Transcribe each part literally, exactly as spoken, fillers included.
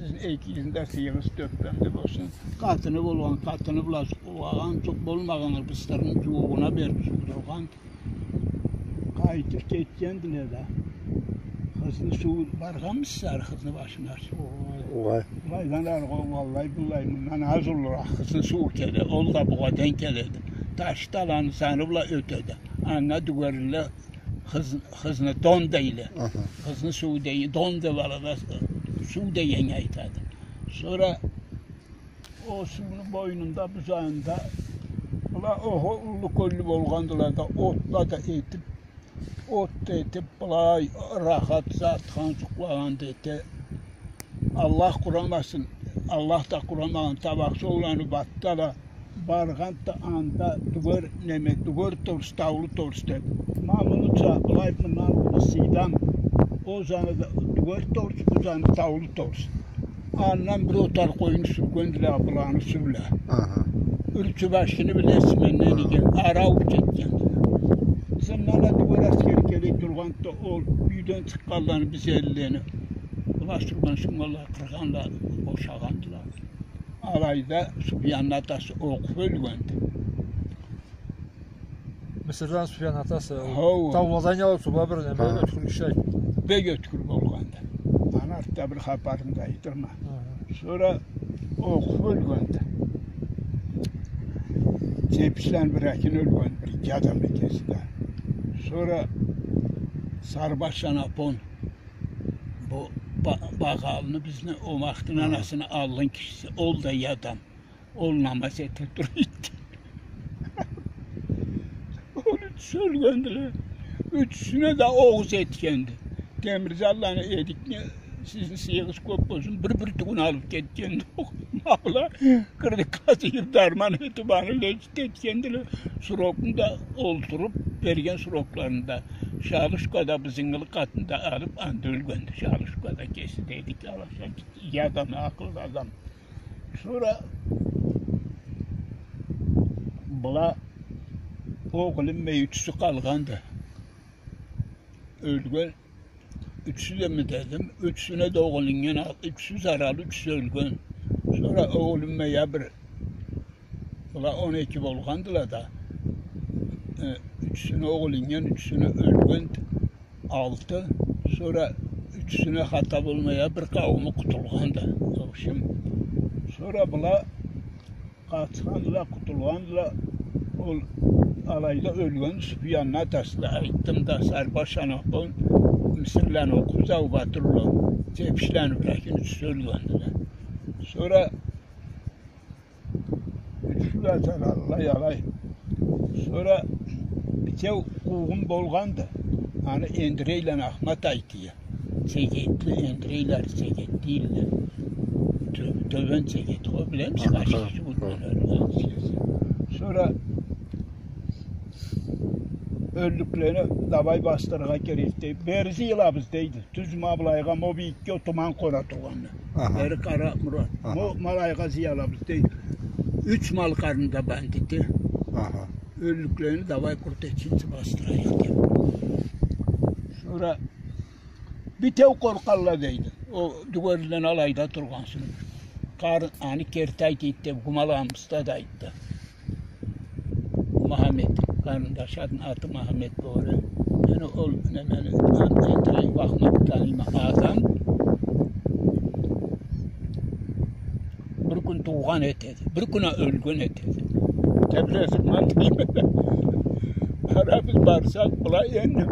Экигизни да сыйыгъыз тёппемде болсун. Къатыны болгъан, къатыны бла суулагъан, болмагъан ыдыстарын джууугъуна берип суудургъан. Къайтып кетгендиле да. Хызны суу баргъанмысыз ары, Хызны башына суу? Угъай. Былайдан арыгъа, уаллахи, быллай, мындан аз уллуракъ Хызны суу келе. Ол да бугъадан келеди. Ташты аланы саны бла ётеди. Анга Дюгерлиле Хыз-, Хызны Дон дейле. Аха. Хызны суу дей-, Дон деп алада суу дегеннге айтады. Сора ол сууну бойнунда, бузагъында, была охо уллу кёллю болгъандыла да, отла да этип, от да этип, былай рахат затхан, джукълагъан да эте. Аллах къурамасын, Аллах да къурамагъан, табакъсыз уланып атдыла. Баргъанда анда Дюгер, неме, Дюгер Торс, Таулу Торс деп. Ма муну джа-, былай мындан уллу Сыйдам. Ол заны да Дюгер Торс, бу заны Таулу Торс. Андан бир отар къоюн сюргендиле быланы суу бла. Аха. Юрчюбашыны билесиз, менден иги, ара учу этгендиле. Сындан а Дюгер аскери келе тургъанда ол юйден чыкъгъанланы, биз эллени, была сюрген сумгъанла, къыргъанла, бошагъандыла. Алайда Суфиянны атасы окъуп ёлгенди. Мисирден Суфиянны атасы, ол... Хо. Тауладан алып, сора бир неме, хо, ёткюр киши. Бек ёткюр болгъанды. Аны артда бир хапарын да айтырма. Хы. Сора окъуп ёлгенди. Джепишланы бир экин ёлгенди, бир иги адам экеси да. Сора Сарбаш Шанапон, бу Ба-, Багъалыны, бизни омахтыны, хы, анасыны аллын кишиси, ол да иги адам. Ол намаз эте тура эди. Ол ючюсю ёлгендиле. Ючюсюне да огъуз этгенди. Темирзалланы эдикни, сизни сыйыгъыз кёп болсун, бир бюртюгюн алып кетгенди. Ма была кырды къазыйып, дарман этип, аны лечить этгендиле. Срокну да олтуруп, берген срокларында. Шалушкада бу зынгылы къатын да алып, анда ёлгенди. Шалушкада кеси да эдик, алаша, иги адам, акъыллы адам. Сора была огъул инмей ючюсю къалгъанды. Ёлген, ючюсю да, ма дедим, ючюсюне да огъул инген, ал-, ючюсю заралы, ючюсю ёлген. Сора огъул инмей а бир, была он эки болгъандыла да, э, ючюсюне огъул инген, ючюсюне ёлген. Алты, сора ючюсюне хата болмай а бир къаууму къутулгъанды. В общем, сора была къачхандыла, къутулгъандыла. Ол алайда ёлген Суфиянны атасы да, айтдым да, Сарбаш Шанапон, Мисирланы окъуп, Заубатырланы, Джепишланы бир экин ючюсю ёлгендиле. Сора ючюсю да алай, алай. Сора битеу къуугъум болгъанды. Аны Эндирейланы Ахмат айтыйы. Чегетли, Эндирейлары Чегет дейле. Тё-, Тёбен Чегет. Хо, билемисиз, аха, къачхы жугъутман ёлген. Сора ёллюклени давай басдырыргъа керек дейди. Бери жыйылабыз дейди. Тюз ма былайгъа, мо бийикге туман къона тургъанды. Аха. Бери Къара Мурат. Аха. Мо ма былайгъа жыйылабыз дейди. Юч мал къарнында бандити. Аха. Ёллюклени давай къурт этсин, басдырайыкъ деп. Сора битеу къоркъалла дейди. Ол Дюгерлиден алайда тургъан сора. Къар-, аны керти айтыйды деп, Гумаланы уста да айтды. Мухаммед, къарындашыны аты Мухаммед болгъан. Мен ол немени, Эндирей Ахматны таныйма, адам бир кюн туугъан этеди, бир кюн а ёлген этеди. Тебресип, ма дейме. Барабыз, барсакъ, былай энди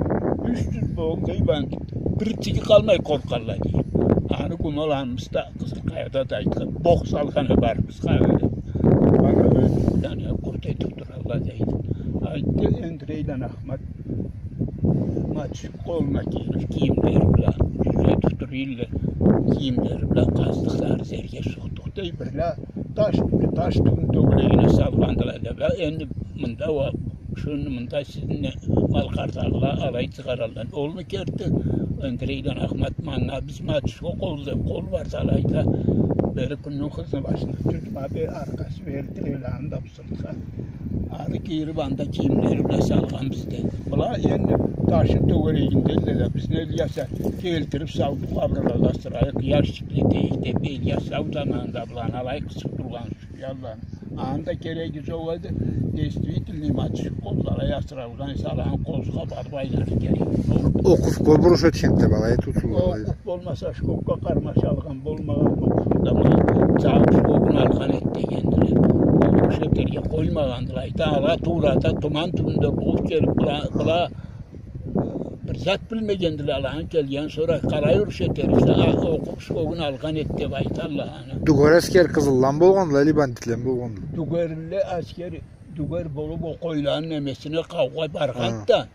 юч жюз болгъан, бир тиги къалмай къоркъалла дей. Аны Гумаланы уста Къызылкъаяда да айтхан, бох салгъаны бар бизге, къайда. Аны ёллюклени къурт этип туралла дейди. Айтды Эндирейланы Ахмат. Матюшюк къолуна кийип, кийимлери бла, юз этип тура эдиле, кийимлери бла къаздыкъ, ары жерге сукъдукъ дей, бирле таш тюбю, таш тюбюню тёгерегине салгъандыла да, энди мында уа, шёндю мында сизни малкъардагъыла алай чыгъаралла. Олму керти, Эндирейланы Ахмат манга, биз Матюшюкге къол деп, къол барды алайда. Бери кюнню Хызны башына тюшдю, ма бери аркъасы бери тиреле, анда бу сыртха. Ары кийирип, анда кийимлери бла салгъанбыз деди. Была энди ташны тёгерегинде да, бизни элге келтирип салып, къабыргъагъа сырайыкъ, ящикле этейик деп, эл Ясау заманда быланы алай къысып тургъан, сюелланы. Аны да кереги джокъ эди. Действительный мотоцикллада алай асыралгъан эсе, аланы къозгъа барыб айланыб кереги джокъ. Окъуп къобуруш этгенди, былай тутулгъан эди. Окъуп болмаса, шкокга къармашалгъан болмагъан, окъуп да ма-, джабыб шкогун алгъан эди дегендиле. Къобуруш этерге къоймагъандыла. Айта, ала туурада, туман тюбюнде болуб келиб, была, была бир зат билмегендиле, аланы келген сора къалай уруш этериксе, а, окъуп шкогун алгъан эди деб айталла аны. Дюгер аскер къызылланы болгъандыла, или бандитлени болгъандыла? Дюгерле аскер, дюгер болуб, ол къойланы немесине къаугъа баргъанды да,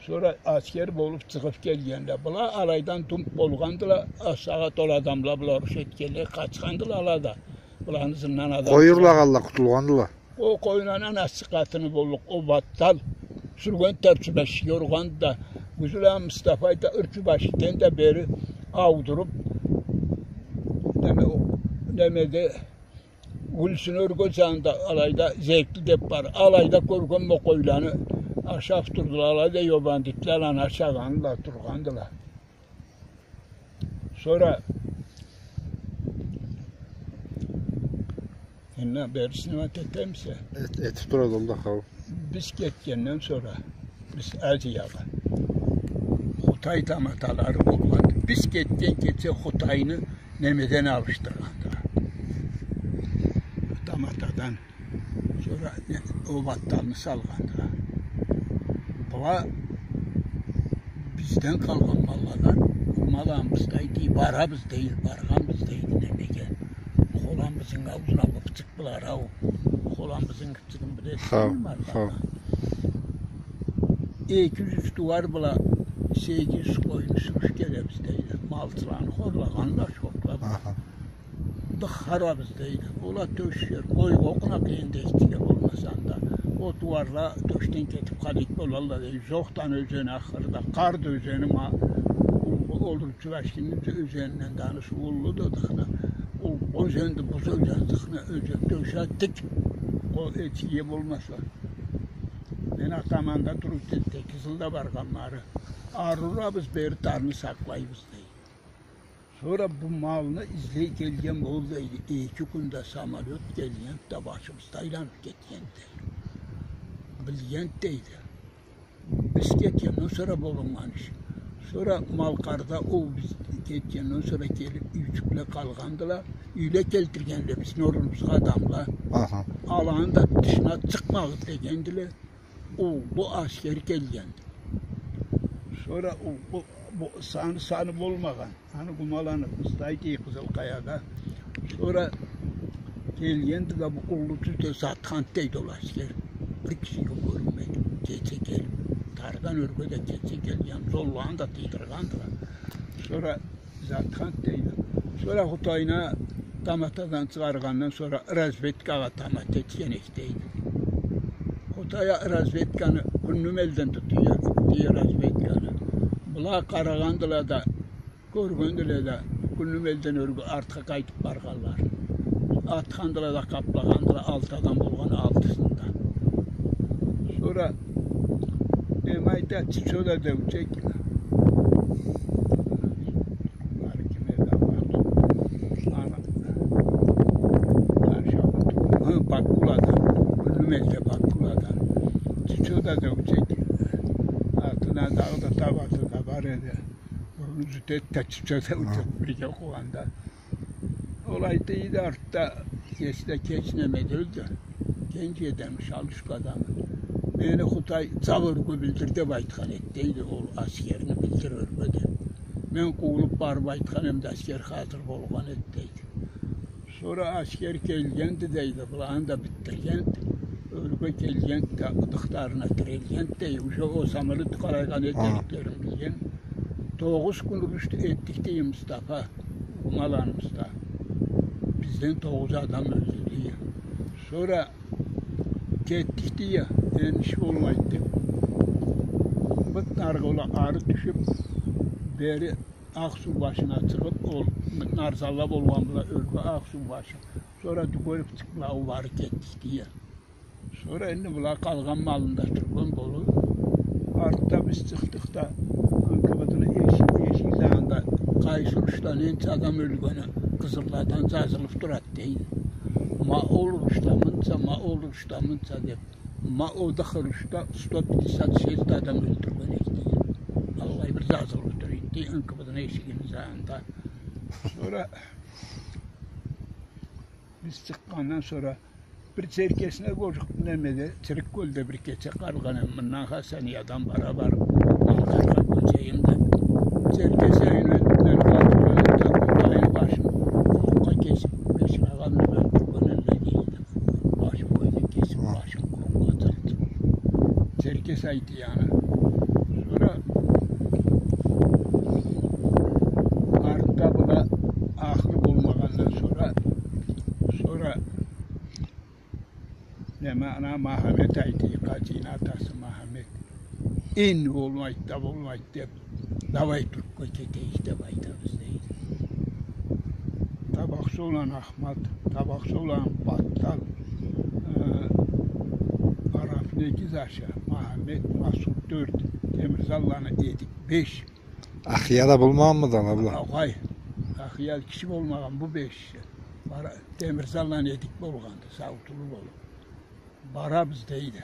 сора аскер болуб чыгъыб келгенле. Была алайдан думб болгъандыла, а сагъат ол адамла бла уруш этгенлей, къачхандыла ала да. Быланы ызындан адам... Къой урлагъанла, къутулгъандыла. Ол къойнуна анасы къатыны боллукъ, ол Баттал. Сюрген тартыб башха ургъанды да, Гюзюл а Мустафа айта, ырчы башхиден да бери аудуруб, неме, ол, немеде, Гюлсюн ёрге джанында алайда Зекли деб бар. Алайда кёргенме къойланы ашаб турдула, алайда ол бандитле аланы ашагъанла, тургъандыла. Сора, энди бери снимать этемисе? Эт-, этиб турады ол да, хау. Биз кетгенден сора, биз Азиягъа, Хутай таматалары болгъанды. Биз кетген кече Хутайны немеден алышдыргъандыла. Таматадан. Сора, э, ол Батталны салгъандыла. Была бизден къалгъан малладан, малланы бизге дей, барабыз дей, баргъанбыз дей, немеге. Холамбызны аузуна бу бычыкъ былар, ау. Холамбызны бычыгъын билесиз, хау, малланы. Хау. Эки джюз тууар бла сегиз джюз къойну сюрюшюб келебиз дейди. Малчыланы хорлагъанла, шокла. Аха. Дыххарабыз дейди. Ол а тёш джер, къойгъа окъуна къыйын да эшитирге болмаса да. Ол тууарла тёшден кетиб къалыб болалла дейди. Зохтан ёзени ахырда, Къарт ёзени ма, ол, ол Чувашскийни ёзенинден да аны суу уллуду дыхны. Ол ёзенди, бу ёзен дыхны ёзен, тёш а тик. Ол эшитирге болмаса. Мен атам анда туруб кетди, эки джыл да баргъанма ары. Ары урабыз, бери тарны сакълайбыз дейди. Сора бу малны излей келген болду дейди. Эки кюнде самолёт келгенди да, башыбызны айланыб кетгенди дейди. Билгенди дейди. Биз кетгенден сора болуннган иш. Сора Малкъарда ол биз кетгенден сора келиб юйчюкле къалгъандыла. Юйле келтиргенле бизни орнубузгъа адамла. Аха. Аланы да тышына чыкъмагъыз дегендиле. Уллу аскер келгенди. Сора уллу, бу, саны, саны болмагъан. Аны къумаланы, Мустайти Къызылкъаяда. Сора келгенди да бу уллу тюзде затхан дейди ол аскер. Бир кишиге кёрюнмей. Кече келиб. Тардан ёрге да кече келген. Золланы да тыйдыргъандыла. Сора Затхан дейди. Сора Хутайны таматадан чыгъаргъандан сора разведкагъа тамата этген эдик дейди. Хутай разведканы Кюнлюмелден тутуя, тутуя разведканы. Была къарагъандыла да, кёргендиле да, Кюнлюмелден ёрге артха къайтыб баргъанла. Атхандыла да, къаплагъандыла, алты адам болгъан, алтысын да. Сора, эм, айта, Чичо да деучек. Бары ким эди, Аллах. Аны, Бакуладан. Кюнлюмелде Бакуладан. Чичо да деучек. Артына дагъыда табаты да бар эди. Бурну джюте да Чичо деучек, бирге окъугъанда. Ол айта эди, артда кеч да, кеч неме тюлдю. Кенжеден шалышкъ адамы. Мени Хутай чаб ёрге билдир деб айтхан эди дейди, ол аскерни билдир ёрге деб. Мен къуулуб барыб айтхан эдим да, аскер хазыр болгъан эди дейди. Сора аскер келгенди дейди, быланы да битдиргенди. Ёрге келгенди да, ыдыхтарына тирелгенди дейди. Уже ол самолёт къарайгъан этериклерин билген. Тогъуз кюн урушду, этдик дейди Мустафа. Къумаланыбыз да. Бизден тогъуз адам ёлдю дейди. Сора кетдик дейди, энди иш болмайды деб. Мытнаргъа ол ары тюшюб, бери Акъсуу башына чыгъыб, ол Мытнарзала болгъан бла ёрге Акъсуу башы. Сора Дюгеров чыкъды, ол бары кетдик дейди. Сора энди была къалгъан малын да сюрген болуб, артда биз чыкъдыкъ да, НКВД-ны эшик, эшик жанында къайсы урушда ненча адам ёлгени, Къызылладан зазылып турады, дейди. Ма ол урушда мынча, ма ол урушда мынча деп. Ма ол да урушда сто пятьдесят шесть адам ёлтюрген эди, дейди. Аллай бир зазылып тура эди, дейди, Н К В-ны эшигини жанында. Сора биз чыкъгъандан сора бир Черкесне кёчюп, немеде, Чирик кёлде бир кече къалгъан эм, мындан Хасаниядан бара барып, Анкаргъа кёчейим деп. Черкес айны ётдюле, къалдыргъан эм, башын къокъгъа кесип, Бешим агъамны ёлтюрген элле, дейди. Башын, бойнун кесип, башын къокъгъа чыкъды. Черкес ай тияны. Сора артда была ахыр болмагъандан сора, сора неме, ана Махамет айтды, къачыны атасы Махамет. Энди болмайды да болмайды деп, давай Тюркге кетейик деп айтабыз, дейди. Табакъсоуланы Ахмат, Табакъсоуланы Баттал, э, Араф, Негиз аша, Махамет, Масуд, тёрт, Темирзалланы Эдик, беш. Ахия да болмагъанмыды ала была? Огъай, Ахия киши болмагъан, бу беш. Бара-, Темирзалланы Эдик болгъанды, саутулу болуп. Барабыз, дейди.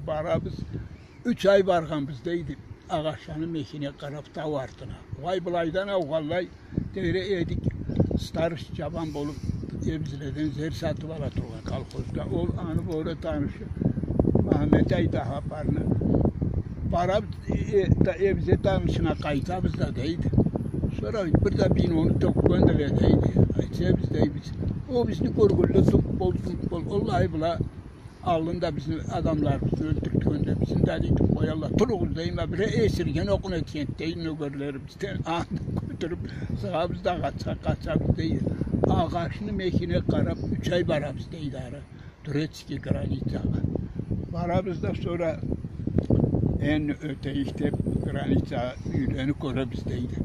Барабыз. Юч ай баргъанбыз, дейди. Агъачланы мехине къарап, тау артына. Угъай, былайдан аугъанлай, дери Эдик старший чабан болуп, эбизледен зер сатып ала тургъан колхозда. Ол аны бора танышы Махамет айтды хапарны. Барабыз, э, э, та-, эбизе танышына къайтабыз да, дейди. Сора бир да бинону тёкгендиле, дейди. Айтсабыз, дейбиз. Ол бизни кёргенле, думп бол, думп бол. Аллай, была аллында бизни адамларыбызны ёлтюртгенде, бизни да, дейди, къоялла. Туругъуз, дейме, бир эсирген окъуна этген, дейди, нёгерлерибизден. Аны кётюрюп сыгъабыз да къачха-, къачабыз, дейди. Агъачны мехине къарап, юч ай барабыз, дейди, ары. Турецкий границагъа. Барабыз да, сора энди ётейик деп, граница юйлени кёребиз, дейди.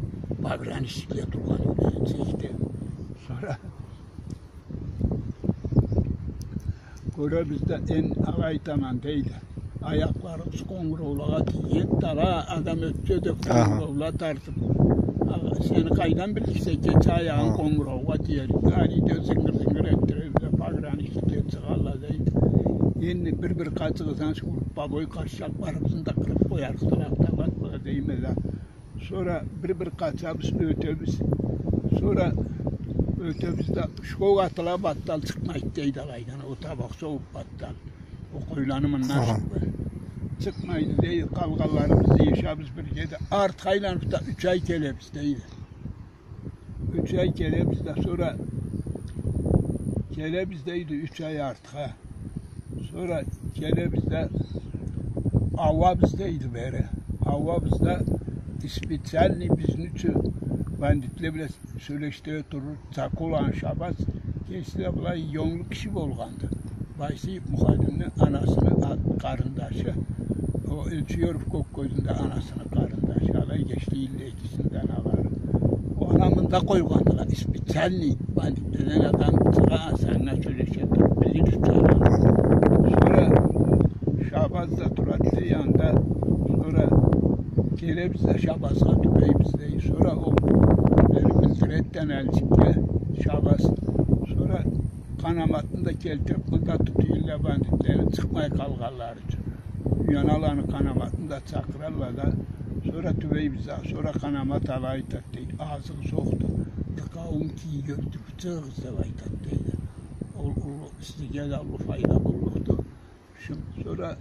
Пограничникле тургъан юйлени чекде. Сора кёребиз да, энди алай таман, дейди. Аякъларыбыз къонгураулагъа тийген, дала адам ётсе да, къонгураула тартып. Сени къайдан билликсе, кече аягъынг къонгураугъа тиер. Аны да зынгыр-зынгыр этдиребиз да, пограничникле чыгъалла, дейди. Энди бир-бир къачыгъыздан, шу групповой къачсакъ, барыбызны да къырып къоярыкъдыла, автомат бла, дейме да. Сора бир-бир къачабыз, ётебиз. Сора ётебиз да, школ атыла, Баттал чыкъмайды, дейди, алайдан, о Табакъсоу Баттал. О къойланы мындан чыкъмайды, дейди, къалгъанларыбыз, ийишебиз бирге да. Артха айланып да юч ай келебиз, дейди. Юч ай келебиз да, сора келебиз, дейди, юч ай артха. Сора келебиз да, ауабыз, дейди, бери. Ауабыз да, специальный бизни ючюн бандитле бла сёлешдире турур, Цаколаны Шабаз, кеси да былай ёнглу киши болгъанды. Байсейит Мухадимни анасыны а-, къарындашы, о Элчиёров Кёккёзню да анасыны къарындашы, алай кеси да, илле экисини да аналары. О аны мында къойгъандыла, специальный бандитледен адам чыгъа, сагъатына сёлеше туруп, билир ючюн. Сора Шабаз да турады, дей, анда. Сора келебиз да, Шабазгъа тюбейбиз, дей. Сора ол бери билдиреди да Нальчикге, Шабаз. Сора Къанаматны да келтирип, мында тутуйла бандитлени, чыкъмай къалгъанлары ючюн. Уяналаны, Къанаматны да чакъыралла да, сора тюбейбиз да, сора Къанамат алай айтады, дейди, азыгъыз окъду, бир къауум кийик ёлтюрюп чыгъыгъыз деп айтады, дейди. Ол, ол сизге да уллу файда боллукъду. Шо-, сора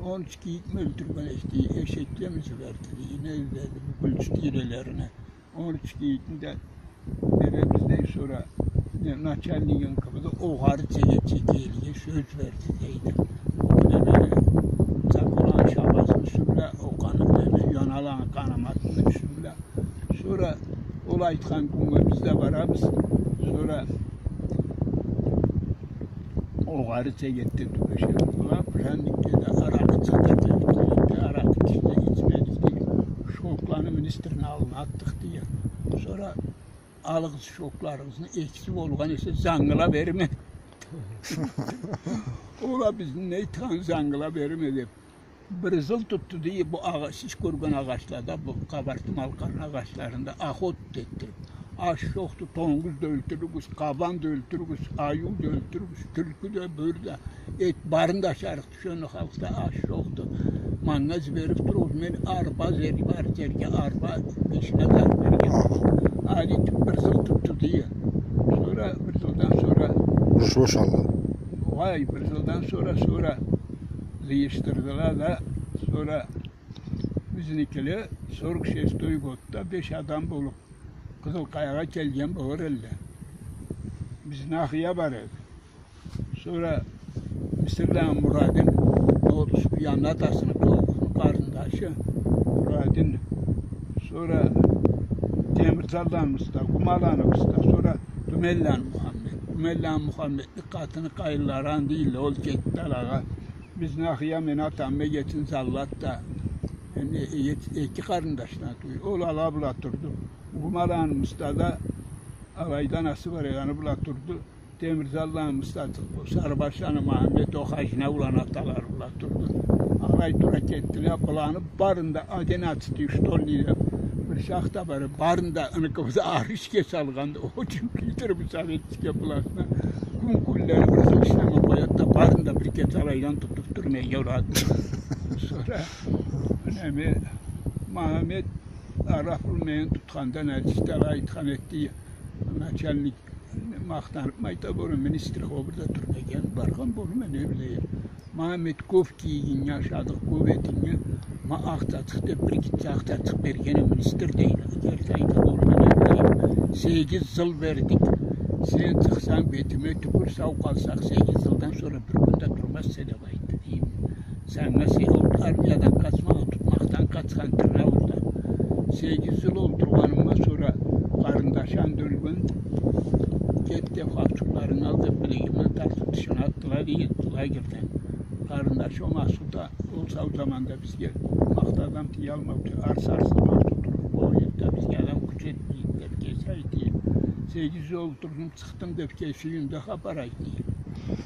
он юч кийикни ёлтюрген эдик, дейди, эшеклеми жиберди, дейди, не жиберди, бу гюлчю тийрелерине. Он юч кийикни да беребиз, дей, сора, не, начальник Н К В-да огъары чегет чекелге сёз берди, дейди. Немени, Цаколаны Шабазны юсю бла, о Къан-, неме, Уяналаны Къанаматны юсю бла. Сора ол айтхан кюннге биз да барабыз. Сора огъары чегетде тюбешебиз. Была Пыжанникге да аракъы чыгъды, аракъы ичмедик, ичмедик, дейди. Шокланы министрни аллына атдыкъ, дейди. Сора алыгъыз шокларыгъызны, экиси болгъан эсе, зангыла берме. Ол а бизни не айтхан, зангыла берме деп. Бир жыл тутду, дей, бу агъа-, сиз кёрген агъачлада, бу Къабарты-Малкъарны агъачларында охота этдирип. Аш жокъду, тонгуз да ёлтюрюрбюз, къабан да ёлтюрюрбюз, айыу да ёлтюрюрбюз, тюлкю да, бёрю да, эт барын да ашарыкъ. Тюшенни халкъда аш жокъду. Манга жиберип туругъуз, мен арба, зери бар жерге арба, бешине зат берген. Али бир жыл тутду дей. Сора, бир жылдан сора... Уруш бошалды. Огъай, бир жылдан сора, сора жыйышдырдыла да, сора бизникиле сорок шестой годда беш адам болуп, Къызылкъаягъа келген болур элле. Биз нахия бар эдик. Сора Мисирланы Мурадин, ол Уяны атасыны къарындашы Мурадин, сора Темирзалланы Муста, Гумаланы Муста, сора Думенланы Мухаммед. Думенланы Мухаммедни къатыны къайынлары аны дейле, ол кетди алагъа. Биз нахия, мени атамы эгечин Заллат да, эм, э-, э-, эки къарындашдан тюйюл. Ол ала бла турду. Гумаланы Муста да алайда анасы бар эди, аны бла турду. Темирзалланы Муста, Сарыбашланы Махаммет, ол Хажина уланы аталары бла турду. Алай тура кетдиле, буланы барын да, одиннадцатый штольныйле бир шахта бар эди, барын да ыныкъыбызгъа арышха салгъанды. Ол ючюн кийдирип, советский властьны кюн кюнлери бир жыл ишлемей къояды да, барын да бир кеси алайдан тутуп тюрмеге урады. Сора, неме, Махаммет Араф ол мени тутхандан, Алиште алай айтхан этди, начальник, махтанып айта болур, министр, ол бир да тюрмеге баргъан болур, мен не билейим. Ма Махаммет, кёп кийигинге ашадыкъ, кёп этинге, ма акъ зачыкъ деп, бир гитче акъ зачыкъ берген эди министр, дейди. Герти айта болур, мен не билейим. Сегиз жыл бердик. Сен чыкъсанг, бетиме тюкюр, сау къалсакъ, сегиз жылдан сора бир кюн да турмазса деп айтды, дейим. Сен не, сен ол армиядан къачмагъа, тутмакъдан къачхан тырнакъ урда. Сегиз жыл олтургъаныма сора къарындашы анда ёлген, кет деп, хапчукъларынгы ал деп, билегимден тартып тышына атдыла, дейди, лагерьден. Къарындашы ол Масуда, ол сау заманда бизге махтадан тыялмаучу, арс-арс Масуд уруп къоюп да, бизге адам кюч этмейди деп кеси айта. Сегиз жыл олтурдум, чыкъдым деп кеси юйюнде хапар айта.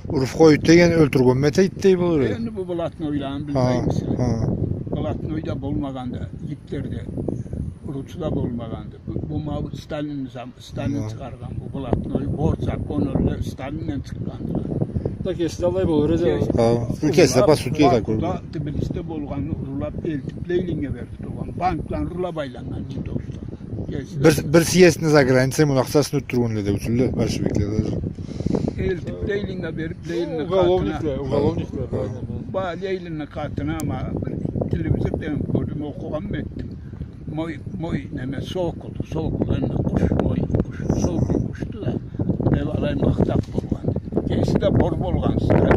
Уруп къоюп деген ёлтюргенме тейди дей болур эди. Энди бу блатнойланы билмеймисе? Ха, ха. Блатной да болмагъанды, Гитлер да, уручу да болмагъанды. Бу, бу ма Сталин зам-, Сталин чыгъаргъан бу блатной, бор закон, ол Сталинден чыкъгъанды. Да кеси да алай болур эди. Кеси. Ха, бу кеси да, по сути, такой. Тбилисиде болгъанны урулап элтип Ленинге берди тургъан. Банкланы урлап айланнган, не то что. Бир, бир съездни за границей муну акъчасын ётдюргенле да ётюлдю, большевикле да. Элтип Ленинге берип, Ленинни къатына. Уголовникле, уголовникле, да, да. Ба, Ленинни къатына, ма, бир телевизордан кёрдюм, окъугъанмы этдим. Мой, мой, неме, сокол, сокол, энди къуш, мой къуш, сокол къушду да, деп алай махтап болгъан. Кеси да бор болгъан, Сталин